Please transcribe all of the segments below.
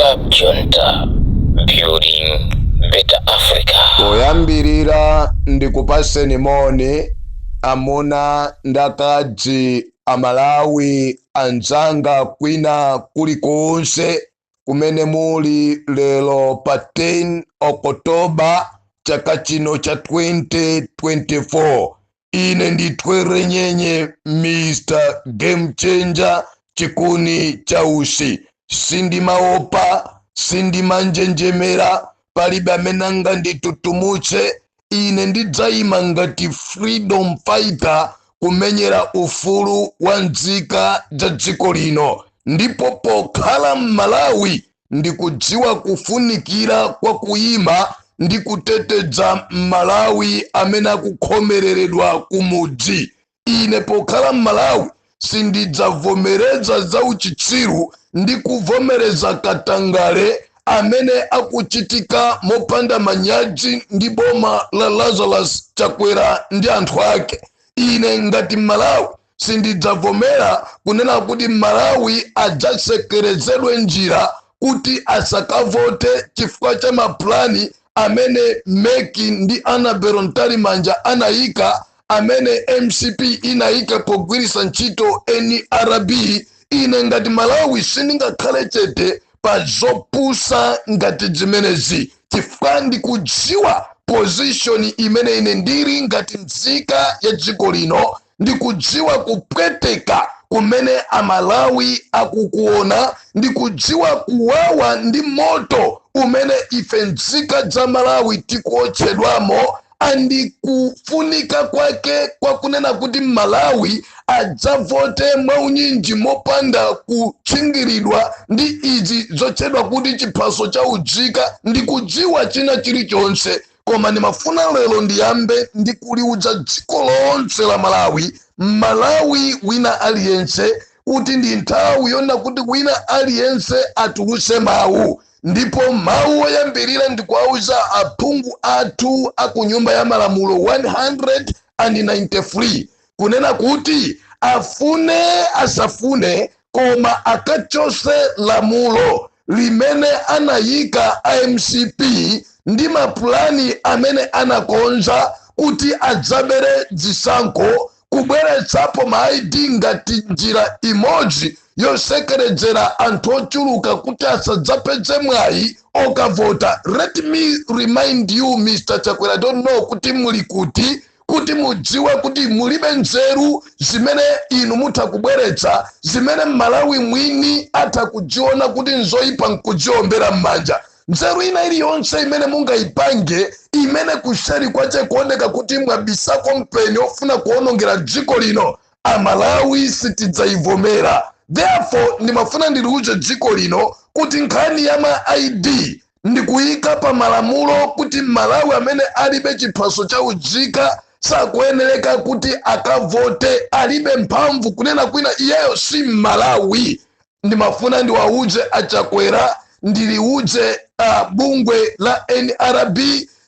Club Junta, building better Africa. Poyambirira ndikupaseni moni, amuna ndi akazi, Amalawi anzanga kwina kulikonse kumene muli lero pa 10 Okotoba chaka chino cha 2024. Ine nditwere nyenye Mr Game Changer, chikuni cha usi. Sindimaopa, sindimanjenjemera, palibe amene anganditutumutse. Ine ndidzayima ngati freedom fighter kumenyera ufulu wa nzika za dziko lino. Ndipo pokhala m'Malawi, ndikudziwa kufunikira kwa kuyima ndi kuteteza Malawi amene akukhomereredwa kumudzi. Ine pokhala m'Malawi sindidzavomereza za uchitsiru ndi kuvomereza katangale amene akuchitika mopanda manyazi ndi boma la Lazarus Chakwera ndi anthu ake. Ine ngati Malawi sindidzavomera kunena kuti Malawi adzasekerezedwe njira kuti asakavote chifukwa cha mapulani amene MEC ndi Annabel Mtalimanja anayika, amene MCP inayika pogwiritsa ntchito NRB. Ine ngati Malawi sindingakhale chete pa zopusa ngati zimenezi, chifukwa ndikudziwa position imene ine ndili ngati nzika ya dziko lino. Ndikudziwa kupweteka kumene Amalawi akukuona, ndikudziwa kuwawa ndi moto umene ife nzika za Malawi tikuotchedwamo, andikufunika kwake kwakunena kuti Malawi adzavote mwaunyinji mopanda kutchingiridwa ndi izi zotchedwa kuti chiphaso cha unzika. Ndikudziwa china chilichonse, koma ndimafuna lero ndiyambe ndi kuliuza dziko lonse la Malawi, Malawi wina aliyense, kuti ndi nthawi yona kuti wina aliyense atuluse mawu. Ndipo mawu oyambirira ndikuwauza aphungu athu aku Nyumba ya Malamulo 193 kunena kuti afune asafune, koma akachose lamulo limene anayika iMCP ndi mapulani amene anakonza kuti adzabere zisankho, kubweretsapo ma ID ngati njira imodzi yosekeredzera anthu ochuluka kuti asadzapeze mwayi okavota. Let me remind you, Mr Chakwera, don't know kuti muli kuti, kuti mudziwe kuti mulibe nzeru zimene inu mutha kubweretsa zimene Mmalawi mwini atha kudziona kuti nzoyipa nkudziombera m'manja. Nzeru ina iliyonse imene mungayipange imene kuseri kwache kuoneka kuti mwabisako mpeni ofuna kuonongera dziko lino, Amalawi sitidzayivomera. Therefore ndimafuna ndiliuze dziko lino kuti nkhani ya ma ID ndikuyika pa malamulo kuti Malawi amene alibe chiphaso cha unzika sakuyenereka kuti akavote, alibe mphamvu. Kunena kwina, iyeyo si Mmalawi. Ndimafuna ndiwauze aChakwera, ndiliuze bungwe la NRB,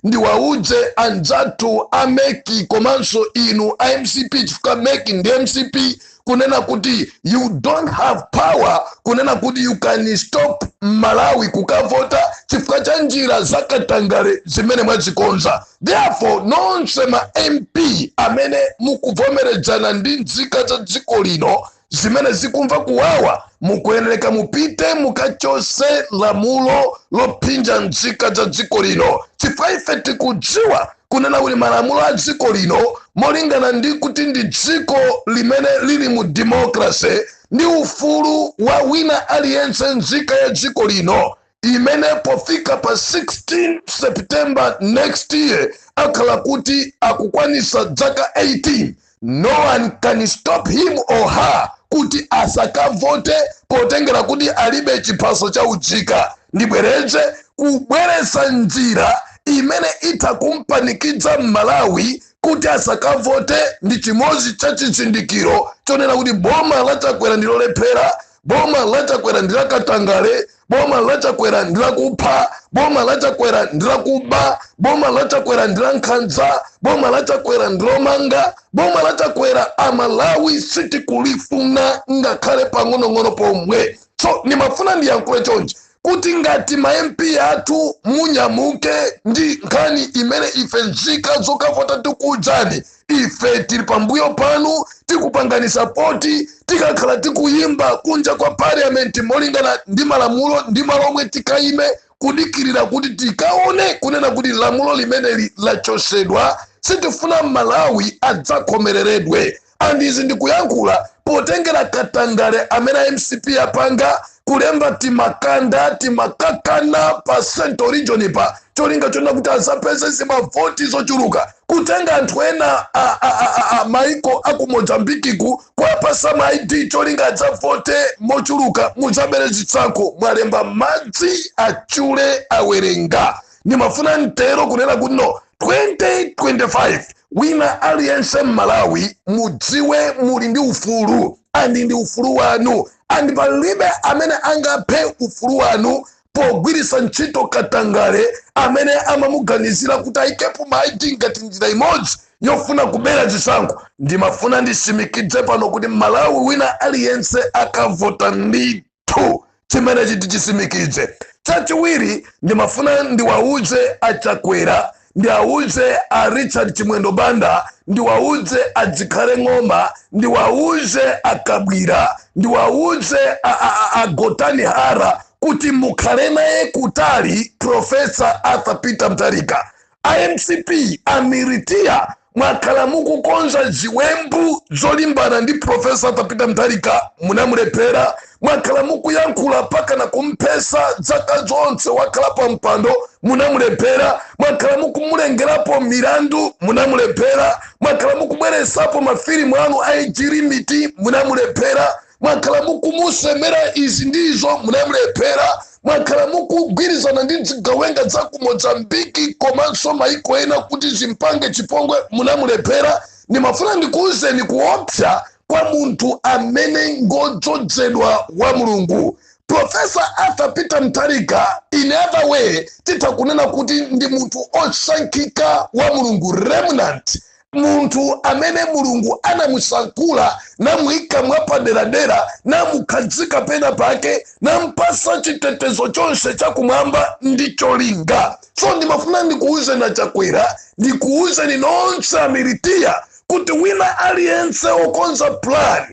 ndiwauze anzathu a MEC komanso inu a MCP, chifukwa MEC ndi MCP, kunena kuti you don't have power kunena kuti you can stop Malawi kukavota chifukwa cha njira zakatangale zimene mwazikonza. Therefore nonse ma MP amene mukuvomerezana ndi nzika za dziko lino zimene zikumva kuwawa, mukuyenereka mupite mukachose lamulo lophinja nzika za dziko lino, chifukwa ife tikudziwa kunena kuti malamulo a dziko lino, molingana ndi kuti ndi dziko limene lili mu democracy ndi ufulu wa wina aliyense nzika ya dziko lino imene pofika pa 16 September next year akhala kuti akukwanisa zaka 18, no one can stop him or her kuti asakavote potengera kuti alibe chiphaso cha unzika. Ndibwereze, kubweresa njira imene itha kumpanikidza Mmalawi kuti asakavote ndi chimodzi cha chizindikiro chonena kuti boma laChakwera ndi lolephera, boma laChakwera ndi lakatangale, boma laChakwera ndi lakupha, boma laChakwera ndi lakuba, boma laChakwera ndi lankhanza, boma laChakwera ndi lomanga. Boma laChakwera Amalawi sitikulifuna ngakhale pang'onong'ono pomwe. So ndimafuna ndiyankhule chonchi Kuti ngati ma MP athu munyamuke ndi nkhani imene ife nzika zokavota tikuudzani, ife tili pambuyo panu, tikupangani support. Tikakhala tikuyimba kunja kwa parliament molingana ndi malamulo ndi malo omwe tikayime kudikirira kuti tikaone kunena kuti lamulo limeneli lachosedwa. Sitifuna Malawi adzakhomereredwe. And izi ndikuyankhula potengera katangale amene MCP apanga, kulemba timakanda timakakana pa Central Region pa cholinga chonena kuti azapeze zimavoti zochuluka, kutenga anthu ena a maiko aku Mozambikiku kuwapasa ma ID cholinga adzavote mochuluka, mudzabere zitsankho. Mwalemba madzi achule awerenga. Ndimafuna mtero kunena kuti no, 2025 wina aliyense mMalawi mudziwe muli ndi ufulu, and ndi ufulu wanu, and palibe amene angaphe ufulu wanu pogwiritsa ntchito katangale amene amamuganizira kuti ayikepo ma ID ngati njira imodzi yofuna kubera zisankho. Ndimafuna ndisimikidze pano kuti Malawi wina aliyense akavota ndithu. Chimene chiti chisimikidze chachiwiri, ndimafuna ndiwauze aChakwera, ndiwauze a Richard Chimwendo Banda, ndiwauze a Zikhale Ng'oma, ndiwauze a Kabwira, ndiwauze a Gotani Hara kuti mukhale naye kutali Professor Arthur Peter Mutharika. IMCP amiritia, mwakhala mukukonza ziwembu zolimbana ndi Professor Arthur Peter Mutharika, munamulephera. Mwakhala mukuyankhula paka na kumphesa zaka zonse wakhala pa mpando, munamulephera. Mwakhala mukumulengerapo milandu, munamulephera. Mwakhala mukubweresapo mafilimu anu a age limit, munamulephera. Mwakhala mukumusemera izi ndizo, munamulephera. Mwakhala mukugwirizana ndi zigawenga za ku Mozambiki komanso maiko ena kuti zimpange chipongwe, munamulephera. Ndimafuna ndikuwuzeni kuopsa kwa munthu amene ngodzozedwa wa Mulungu. Professor Arthur Peter Mutharika, in other way titha kunena kuti ndi munthu osankhika wa Mulungu, remnant, munthu amene Mulungu anamusankhula, namuyika mwapaderadera, namukhazika pena pake, nampasa chitetezo chonse chakumwamba ndi cholinga. So ndimafuna ndikuwuzeni aChakwera, ndikuwuzeni nonse amilitiya kuti wina aliyense okonza plan,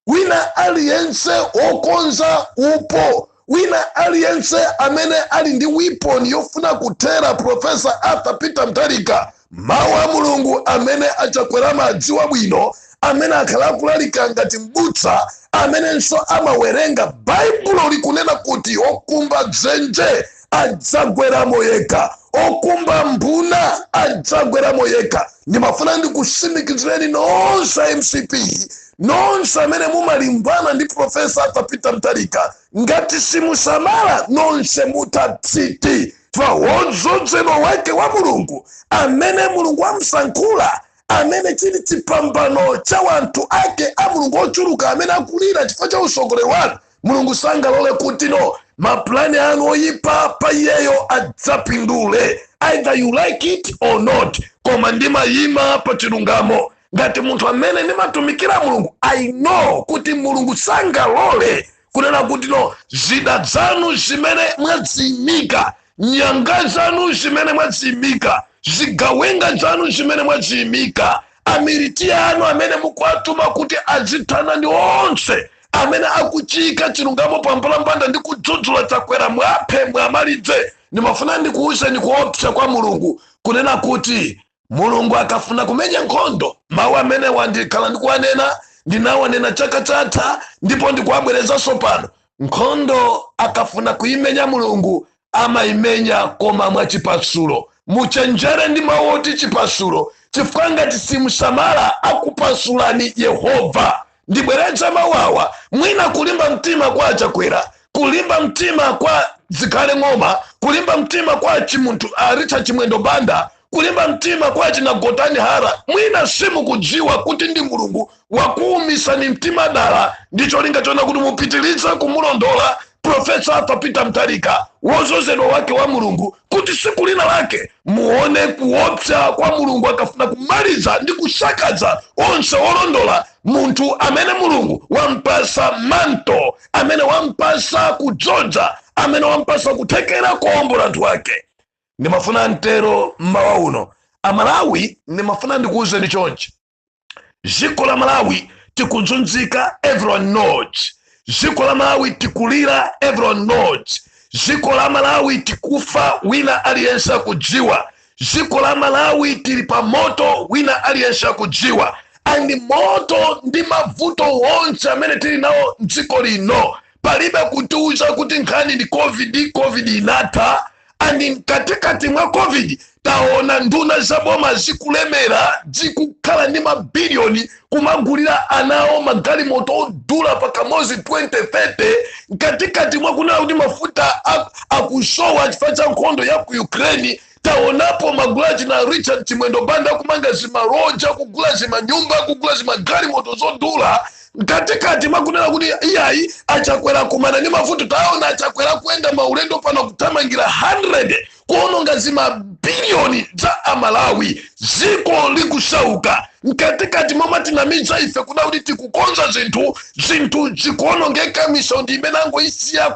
wina aliyense okonza upo, wina aliyense amene ali ndi weapon yofuna kuthera Professor Arthur Peter Mutharika, mawu a Mulungu amene aChakwera amadziwa bwino, amene akhala akulalika ngati m'busa amenenso amawerenga Baibulo, likunena kuti okumba dzenje adzagweramo yekha, okumba mbuna adzagweramo yekha. Ndimafuna ndikusimikizireni nonse MCP, nonse amene mumalimbana ndi Professor Arthur Peter Mutharika, ngati simusamala nonse mutatsiti chifukwa wodzozedwa wake wa Mulungu, amene Mulungu wamusankhula, amene chili chipambano cha wanthu ake a Mulungu ochuluka amene akulira chifukwa cha usogoleri wanu, Mulungu sangalole kuti no mapulani anu oyipa pa iyeyo adzapindule, either you like it or not. Koma ndimayima pa chilungamo ngati munthu amene ndimatumikira Mulungu. I know kuti Mulungu sangalole kunena kuti no, zida zanu zimene mwadziyimika, nyanga zanu zimene mwadziyimika, zigawenga zanu zimene mwadziyimika, amiliti anu amene mukuatuma kuti azithana ndi onse amene akuchika chilungamo pambalambanda ndi kudzudzula Chakwera, mwaphe mwamalidze. Ndimafuna ndikuwuzeni kuopsa kwa Mulungu, kunena kuti Mulungu akafuna kumenya nkhondo, mawu amene wandikhala ndikuwanena, ndinawanena chaka chatha ndipo ndikuwabwerezanso pano, nkhondo akafuna kuimenya Mulungu amayimenya koma mwachipasulo. Muchenjere ndi mawu oti chipasulo, chifukwa ngati simusamala akupasulani Yehova. Ndibweretse mawu awa: mwina kulimba mtima kwa aChakwera, kulimba mtima kwa Zikhale Ng'oma, kulimba mtima kwa chimunthu Richard Chimwendo Banda, kulimba mtima kwa chinagotani Hara, mwina simukudziwa kuti ndi Mulungu wakuumisani mtima dala ndi cholinga chona kuti mupitirize kumulondola Professor Arthur Peter Mutharika, wozozedwa wake wa Mulungu, kuti siku lina lake muone kuopsa kwa Mulungu akafuna kumaliza ndi kusakaza onse olondola munthu amene Mulungu wampasa manto, amene wampasa kudzoza, amene wampasa kusankhula. Amene wampasa kuthekera kuwombola anthu ake. Ndimafuna mtero mmawa uno, Amalawi, ndimafuna ndikuwuzeni chonchi: dziko la Malawi tikuzunzika, everyone knows. Dziko la Malawi tikulira, everyone knows. Dziko la Malawi tikufa, wina aliyense akudziwa. Dziko la Malawi tili pa moto, wina aliyense akudziwa. And moto ndi mavuto wonse amene tili nawo mdziko lino, palibe kutiuza kuti nkhani ndi COVID. COVID inatha, and mkatikati mwa COVID taona nduna zaboma zikulemera, zikukhala ndi mabiliyoni, kumagulira anawo magalimoto odula pakamozi 2030, mkatikati mwa kunena kuti mafuta akusowa chifukwa cha nkhondo ya ku Ukraine. Taonapo magulaji na Richard Chimwendo Banda akumanga zimaloja, kugula zimanyumba, kugula zimagalimoto zodula, mkatikati mwakunena kuti iyayi, Achakwera kumana ndi mavuto. Taona Achakwera kuyenda maulendo pano kuthamangira 100, kuononga zimabiliyoni za Amalawi, dziko likusauka, mkatikati momatinamiza ife kuna kuti tikukonza zinthu, zinthu zikuonongeka. Misondi imene angoisiya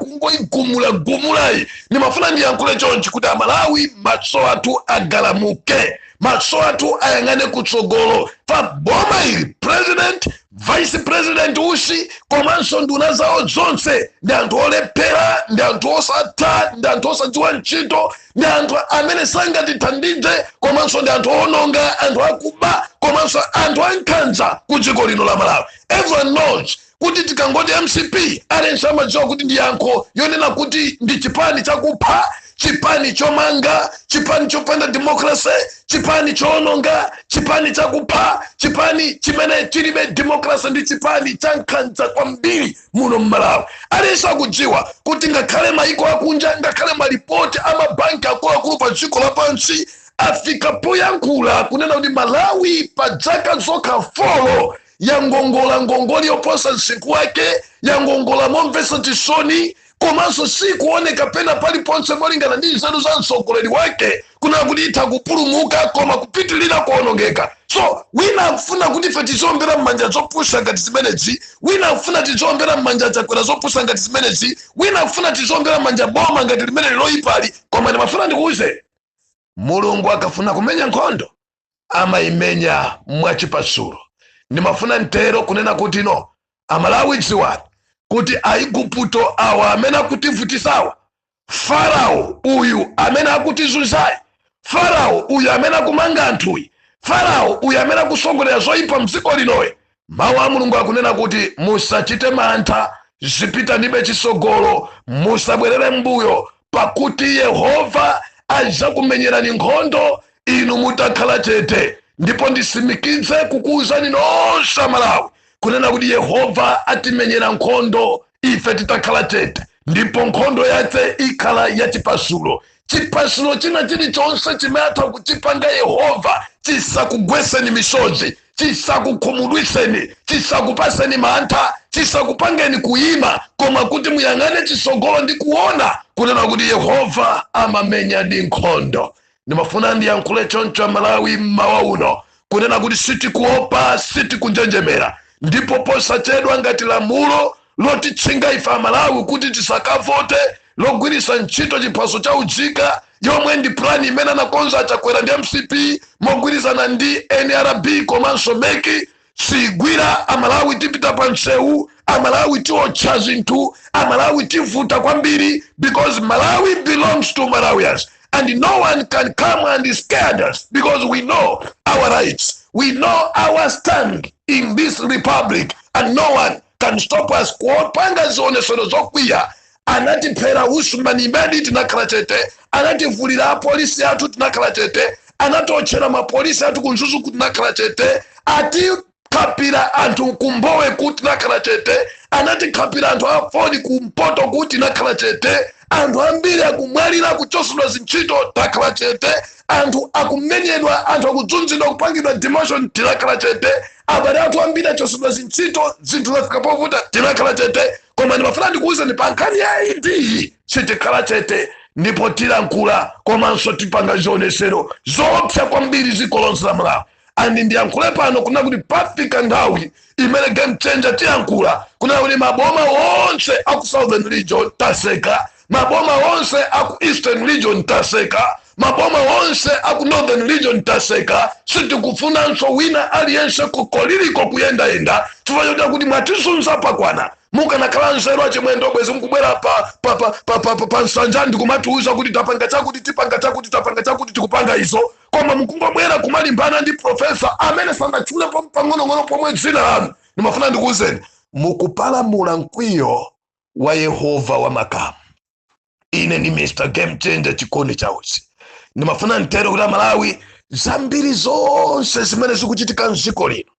kungoigumulagumulayi. Ndimafuna ndiyankhule chonchi kuti Amalawi, maso athu agalamuke, maso athu ayang'ane kutsogolo. Pa boma ili, President, Vice President Usi komanso nduna zawo zonse ndi anthu olephera, ndi anthu osatha, ndi anthu osadziwa ntchito, ndi anthu amene sangatithandize, komanso ndi anthu owononga, anthu akuba, komanso anthu ankhanza ku dziko lino la Malawi. Everyone knows kuti tikangoti MCP, aliyense amadziwa kuti ndi yankho yonena kuti ndi chipani chakupha, chipani chomanga, chipani chopanda democracy, chipani choononga, chipani chakupha, chipani chimene chilibe democracy, ndi chipani cha nkhanza kwambiri muno mMalawi. Aliyense akudziwa kuti ngakhale maiko akunja, ngakhale malipoti amabanki akuluakulu pa dziko lapansi afika poyankhula kunena kuti Malawi pa zaka zokha 4 yangongola ngongoli yoposa msinkhu wake, yangongola momvetsa chisoni, komanso sikuoneka pena paliponse molingana ndi nzeru za mtsogoleri wake kuna kuti itha kupulumuka, koma kupitilira kuonongeka. So wina akufuna kuti ife tiziombera m'manja zopusa ngati zimenezi, wina akufuna tiziombera m'manja Chakwera zopusa ngati zimenezi, wina akufuna tiziombera m'manja boma ngati limene liloyipali. Koma ndimafuna ndikuuze, Mulungu akafuna kumenya nkhondo amayimenya mwachipasulo. Ndimafuna mtero kunena kuti no, Amalawi, dziwani kuti Aigupto awa amene akutivutisawa, Farao uyu amene akutizunzayi, Farao uyu amene akumanga anthuyi, Farao uyu amene akusongolera zoyipa mdziko linoyi, mawu a Mulungu akunena kuti musachite mantha, zipitanibe chisogolo, musabwerere mbuyo, pakuti Yehova adzakumenyerani nkhondo inu mutakhala chete. Ndipo ndisimikize kukuwuzani nonse Amalawi kunena kuti Yehova atimenyera nkhondo ife titakhala chete, ndipo nkhondo yace ikhala yachipasulo. Chipasulo china chilichonse chimene atha kuchipanga Yehova chisakugweseni misozi, chisakukhumudwiseni, chisakupaseni mantha, chisakupangeni kuyima, koma kuti muyang'ane chisogolo ndi kuona kunena kuti Yehova amamenya ndi nkhondo. Ndimafuna ndiyankhule choncho, Amalawi, mmawa uno kunena kuti sitikuopa, sitikunjenjemera. Ndipo posachedwa, ngati lamulo lotitchinga ife Amalawi kuti tisakavote, logwiritsa ntchito chiphaso cha unzika, yomwe ndi plan imene anakonza Achakwera ndi MCP mogwirizana ndi NRB komanso MEC, sigwira, Amalawi tipita pa msewu, Amalawi tiotcha zinthu, Amalawi tivuta kwambiri, because Malawi belongs to Malawians and no one can come and scare us, because we know our rights, we know our stand in this republic, and no one can stop us kupanga zionesero zokwiya. Anatiphera Usman Imedi, tinakhala chete. Anativulira apolisi athu, tinakhala chete. Anatiotchera mapolisi athu ku Mzuzu, tinakhala chete. Atikhapira anthu kumbowe ku, tinakhala chete. Anatikhapira anthu afoni kumpoto ku, tinakhala chete. Anthu ambiri akumwalira, kuchosedwa zintchito, takhala chete. Anthu akumenyedwa, anthu akudzunzidwa, kupangidwa demotion, tinakhala chete. Abale athu ambiri achosedwa zintchito, zinthu zafika povuta, tinakhala chete. Koma ndimafuna ndikuwuzeni, pa nkhani ya ID sitikhala chete, ndipo tilankhula komanso tipanga zionesero zoopsa kwambiri dziko lonse la Malawi. And ndiyankhule pano kuna kuti pafika nthawi imene Game Changer tiyankhula kuna kuti maboma onse aku Southern Region taseka. Maboma onse aku Eastern Region taseka, maboma onse aku Northern Region taseka. Sitikufunanso wina aliyense kukoliliko kuyendayenda, chifukwa choti kuti mwatizunza pakwana. Mukanakhala nzeru, achimwendo, bwezi mukubwera pa nsanja ndikumatiuza kuti tapanga chakuti, tipanga chakuti, tapanga chakuti, tikupanga izo. Koma mukungobwera kumalimbana ndi professor amene sanatchule pang'onong'ono pomwe dzina lanu. Ndimafuna ndikuwuzeni, mukupalamula mkwiyo wa Yehova wa makamu. Ine ndi Mr Game Changer, Chikondi Chausi. Ndimafuna mtero kuti Amalawi, zambiri zonse zimene zikuchitika mdziko lino,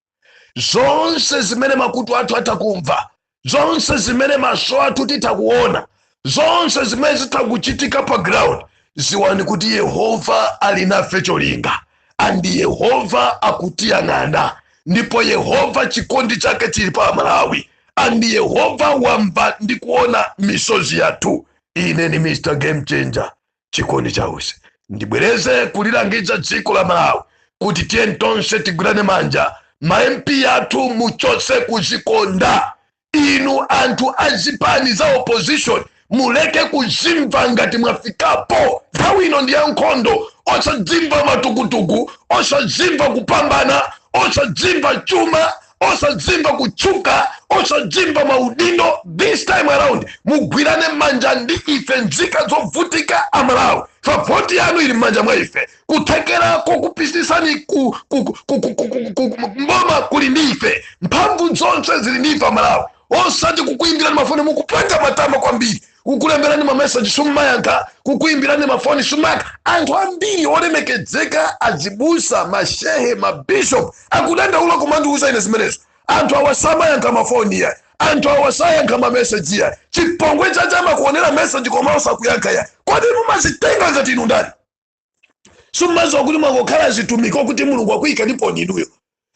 zonse zimene makutu athu atakumva, zonse zimene maso athu titakuona, zonse zimene zitakuchitika pa ground, ziwani kuti Yehova ali nafe cholinga, and Yehova akutiyang'ana, ndipo Yehova chikondi chake chili pa Amalawi, and Yehova wamva ndi kuona misozi yathu. Ine ni Mr Game Changer, Chikondi Chausi. Ndibwereze kulilangiza dziko la Malawi kuti tiye tonse tigwirane manja. Ma MP athu muchotse kuzikonda. Inu anthu azipani za opposition, muleke kuzimva ngati mwafikapo. Nthawi ino ndi ya nkhondo. Osadzimva matukutuku, osadzimva kupambana, osadzimva chuma, osadzimva kutchuka, osadzimva maudindo. This time around mugwirane manja ndi ife nzika zovutika Amalawi. Voti yanu ili m'manja mwa ife. Kuthekera kokupisisani mboma kuli ndi ife. Mphamvu zonse zili ndi ife Amalawi, osati kukuimbirani mafoni. Mukupanga matama kwambiri, kukulemberani mameseji summayankha, kukuimbirani mafoni summayankha. Anthu ambiri olemekezeka, azibusa, mashehe, mabishop akudandaula kumandiuza ine zimenezo: anthu awa samayankha mafoni ya anthu awa, sayankha mameseji ya chipongwe chache, amakuonera meseji koma osakuyankha ya. Kodi mumazitenga ngati inu ndani? Summaziwa kuti mwangokhala zitumiko kuti Mulungu akuyika ndipo inuyo?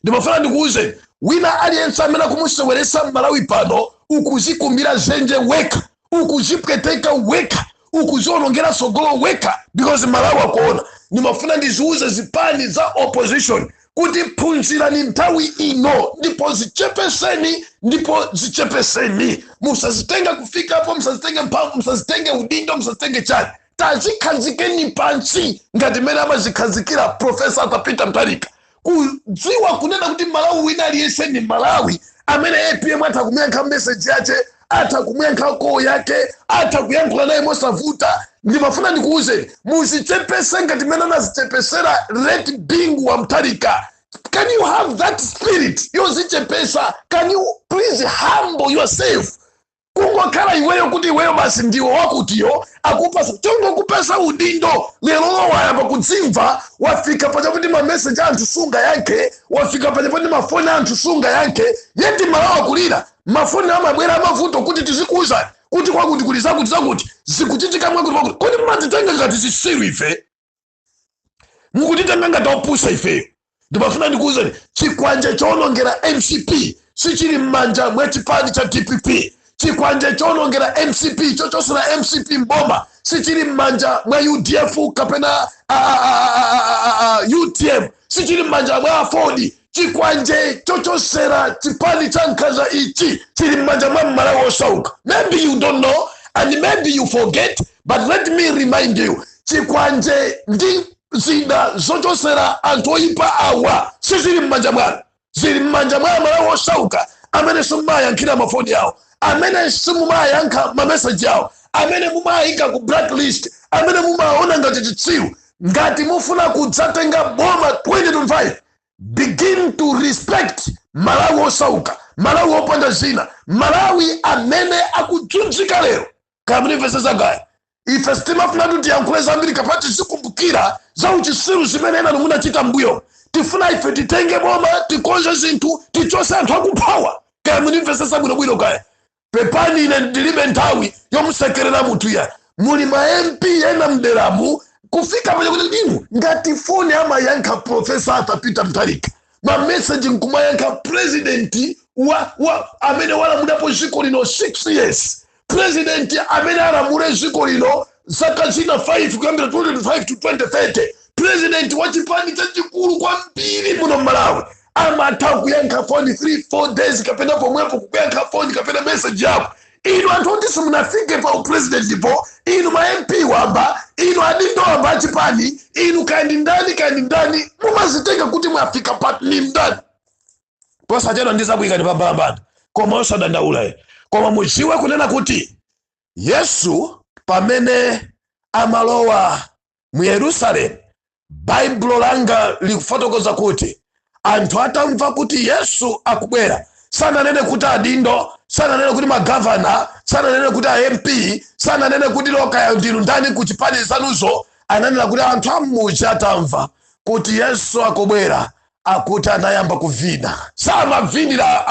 Ndimafuna ndikuwuzeni, wina aliyense amene akumuseweresa Mmalawi pano, ukuzikumbira zenje wekha, ukuzipweteka wekha, ukuzionongera sogolo wekha, because Malawi akuona. Ndimafuna ndiziuze zipani za opposition kuti phunzirani nthawi ino, ndipo zichepeseni, ndipo zichepeseni. Musazitenga kufikapo, musazitenge mphamvu, musazitenge udindo, musazitenge chani. Tazikhazikeni pansi ngati mmene amazikhazikira Professor Arthur Peter Mutharika, kudziwa kunena kuti Malawi wina aliyense ni Malawi amene APM atha kumuyankha message yache, atha kumuyankha call yake, atha kuyankhula naye mosavuta. Ndimafuna ndikuwuzeni, muzichepese ngati mmene anazichepesera late Bingu wa Mutharika. Can you have that spirit yozichepesa? Can you please humble yourself? Kungokhala iweyo kuti iweyo basi ndiwe wakutiyo, akupasa chongokupesa udindo lero wayamba kudzimva. Wafika pachakuti mameseji anthu sunga yankhe, wafika pachakuti mafoni anthu sunga yankhe, yeti Malawi akulira. Mafoni amabwera amavuto kuti tizikuwuzani kuti kwakuti kuli zakuti zakuti zikuchitika, mwakuti mwakuti. Kodi mumatitenga ngati zisiru ife? Mukutitenga ngati opusa ifeyo? Ndimafuna ndikuwuzeni, chikwanje chowonongera MCP sichili m'manja mwa chipani cha DPP. Chikwanje chowonongera MCP, chochosera MCP mboma, sichili m'manja mwa UDF kapena UTM, sichili m'manja mwa AFORD. Chikwanje chochosera chipani cha nkhanza ichi chili m'manja mwa Mmalawi osauka. Maybe you don't know and maybe you forget, but let me remind you, chikwanje ndi zida zochosera anthu oyipa awa sizili m'manja mwanu, zili m'manja mwa Amalawi osauka amene simumayankhira mafoni awo, amene simumayankha mameseji awo, amene mumayika ku blacklist, amene mumaona ngati chitsiru. Ngati mufuna kudzatenga boma 2025, begin to respect Malawi osauka, Malawi opanda zina, Malawi amene akudzunzika lero. Kamunimvesesa gaya? Ife sitimafuna kuti tiyankhule zambiri kapena tizikumbukira za uchisiru zimene enanu munachita mbuyo. Tifuna ife titenge boma, tikonze zinthu, tichose anthu akuphawa. Kaya munimvesesa bwinobwino kaya? Pepani, ine ndilibe nthawi yomusekerera munthu ya. Muli ma MP ena mderamu, kufika paja kuti inu ngati foni amayankha Professor Arthur Peter Mutharika, mameseji nkumayankha president wa amene walamulapo dziko lino 6 years, president amene alamule dziko lino zaka zina 5 kuyambira 2025 to 2030, president wa chipani chachikulu kwambiri muno Mmalawi, amatha kuyankha foni 3 4 days kapena pomwepo kukuyankha foni kapena message yako. Inu anthu oti simunafike pa upresidentipo, inu ma MP wamba, inu adindo wamba achipani, inu kandi ndani kandi ndani, mumazitenga kuti mwafika pa ni ndani? Posachedwa ndizakuyikani pa mbalambanda, koma osadandaula. Koma mudziwe kunena kuti Yesu pamene amalowa mu Yerusalemu, Baibulo langa likufotokoza kuti anthu atamva kuti Yesu akubwera, sananene kuti adindo, sananene kuti magavana, sananene kuti a MP, sananene kuti lokaya ndinu ndani ku chipani zanuzo. Ananena kuti anthu amudzi atamva kuti Yesu akubwera, akuti anayamba kuvina. Samavinira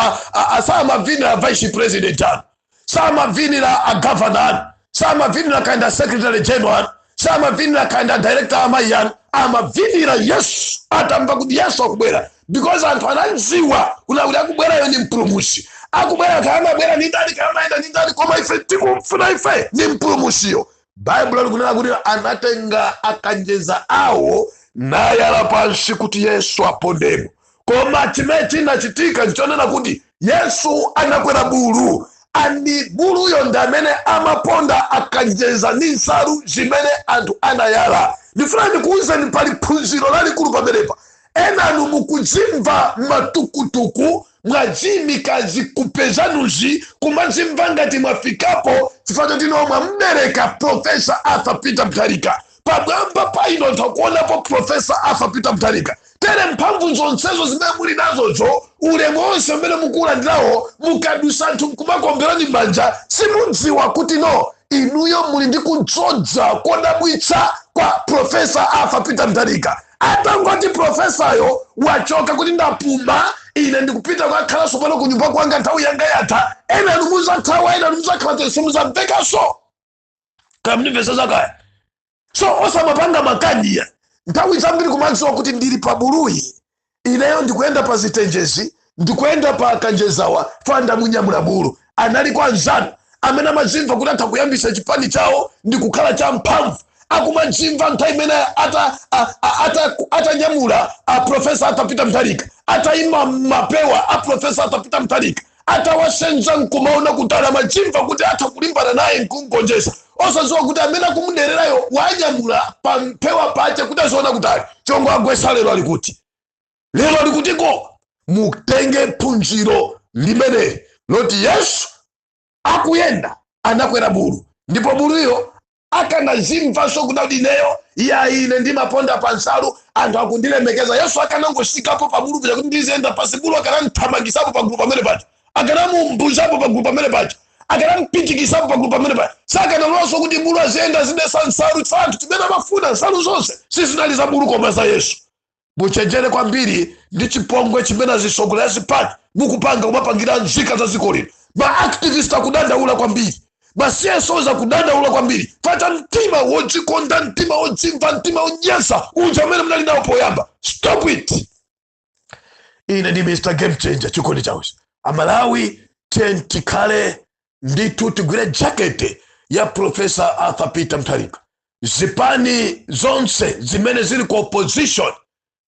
samavinira vice president anu, samavinira a governor anu, samavinira kaenda secretary general anu, samavinira kaenda director amayi anu, amavinira Yesu atamva kuti Yesu akubwera, because anthu anadziwa kuna kuti akubwerayo ni mpulumusi. Akubwera kaya amabwera ni ndani, kaya amayenda ni ndani, koma ife tikumfuna ife ni mpulumusiyo. Baibulo likunena kuti anatenga akanjeza awo nayala pansi kuti Yesu apondemo. Koma chimene chinachitika nchonena kuti Yesu anakwera bulu, and buluyo ndi amene amaponda akanjeza ndi nsalu zimene anthu anayala. Ndifuna ndikuwuzeni, pali phunziro lalikulu pamenepa. Enanu mukudzimva matukutuku, mwadziyimika zikupe zanuzi, kumadzimva ngati mwafikapo chifukwa choti no mwambereka Professor Arthur Peter Mutharika. Pamwamba pa ino anthu akuonapo Professor Arthur Peter Mutharika. Tere mphamvu zonsezo zimene muli nazozo, ulemu wonse umene mukulandirawo, mukadusa anthu nkumakomberani m'manja, simudziwa kuti no inuyo muli ndi kudzodza kodabwitsa kwa Professor Arthur Peter Mutharika. Atangoti profesayo wachoka kuti ndapuma ine, ndikupita kukakhalanso pano kunyumba kwanga, nthawi yanga yatha, ena anu muzathawa, ena anu muzakhala tenso, muzamvekanso kaya mundimvesa zakaya. So osamapanga makaniya nthawi zambiri, kumadziwa kuti ndili pa buluyi ineyo, ndikuyenda pa zitenjezi, ndikuyenda pa kanjezawa fanda munyamula bulu. Anali kwa anzanu amene amadzimva kuti atha kuyambisa chipani chawo ndi kukhala cha mphamvu, akumadzimva nthawi imene atanyamula a Professor Arthur Peter Mutharika, atayima mapewa a Professor Arthur Peter Mutharika, atawasenza nkumaona kutali, amadzimva kuti atha kulimbana naye nkungonjesa, osadziwa kuti amene akumudererayo wanyamula pa mphewa pache kuti aziona kutali. Chongo agwesa lero ali kuti? Lero ali kutiko? Mutenge phunziro limeneli loti Yesu akuyenda anakwera bulu, ndipo buluyo akanazimvanso kuti ineyo iya, ine ndimaponda pa nsalu, anthu akundilemekeza. Yesu akanangosikapo pa bulu paja kuti ndiziyenda pasi bulu, akanamthamangisapo pagulu pamene paja, akanamumbuzapo pagulu pamene paja, akanampichikisapo pagulu pamene paja. Sakanalonso kuti bulu aziyenda zidesa nsalu chifukwa anthu chimene amafuna, nsalu zonse sizinali za bulu koma za Yesu. Muchenjere kwambiri ndi chipongwe chimene azisogolera zipani mukupanga, kumapangira nzika za dziko lino. Ma activist akudandaula kwambiri, ma CSOs akudandaula kwambiri fata mtima wodzikonda, mtima wodzimva, mtima wonyansa uja umene munali nawo poyamba. Stop it. Ine ndi Mr Game Changer, chikondi chawisi. Amalawi, tiye tikhale ndithu, tigwire jakete ya Professor Arthur Peter Mutharika. Zipani zonse zimene zili ku opposition,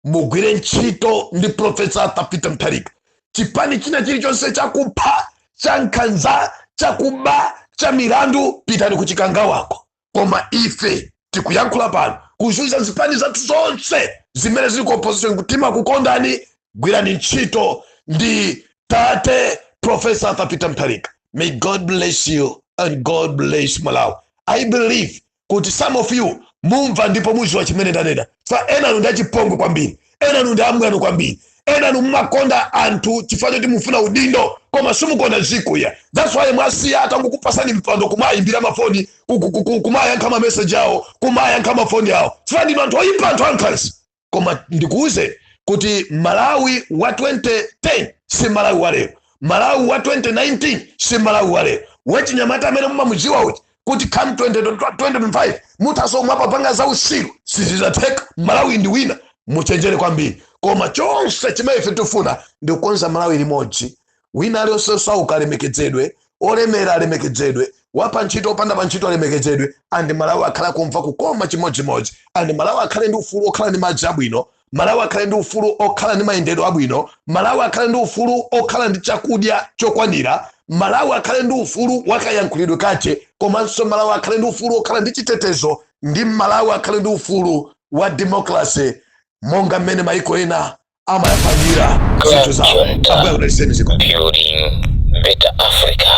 mugwire ntchito ndi Professor Arthur Peter Mutharika. Chipani china chilichonse chakupha, cha nkhanza, chakuba, cha milandu, pitani kuchikangawako. Koma ife tikuyankhula pano kuzuza zipani zathu zonse zimene zili ku opposition kuti timakukondani, gwirani ntchito ndi tate Professor Arthur Peter Mutharika. May God bless you and God bless Malawi. I believe kuti some of you mumva ndipo muziwa chimene ndanena. Fa enanu ndi achipongwe kwambiri, enanu ndi amwano kwambiri, enanu mumakonda anthu chifukwa choti mufuna udindo, koma simukonda dziko ya. That's why mwasiya atangokupasani mpando kumayimbira mafoni, kumayankha mameseji awo, kumayankha mafoni awo, chifukwa ndinu anthu oyipa, anthu ankhanza. Koma ndikuuze kuti Malawi wa 2010 si Malawi wa lero, Malawi wa 2019 si Malawi wa lero. Wachinyamata amene mumamudziwa uti kuti come 2025 muthaso mwapapanga za usiru, sizidzatheka. Malawi ndi wina, muchenjere kwambiri. Koma chonse chimene ife tifuna ndi kukonza Malawi limodzi. Wina aliyonse osauka alemekezedwe, olemera alemekezedwe, wapa ntchito, opanda pa ntchito alemekezedwe, and Malawi akhale kumva kukoma chimodzimodzi, and Malawi akhale ndi ufulu okhala ndi madzi abwino, Malawi akhale ndi ufulu okhala ndi mayendedwe abwino, Malawi akhale ndi ufulu okhala ndi chakudya chokwanira. Malawi akhale ndi ufulu wakayankhulidwe kache, komanso Malawi akhale ndi ufulu wokhala ndi chitetezo, ndi Malawi akhale ndi ufulu wa democracy monga mmene maiko ena amayapangira zinthu zawo. Junta. Ambuye akudalitseni. Ziko. Building Better Africa.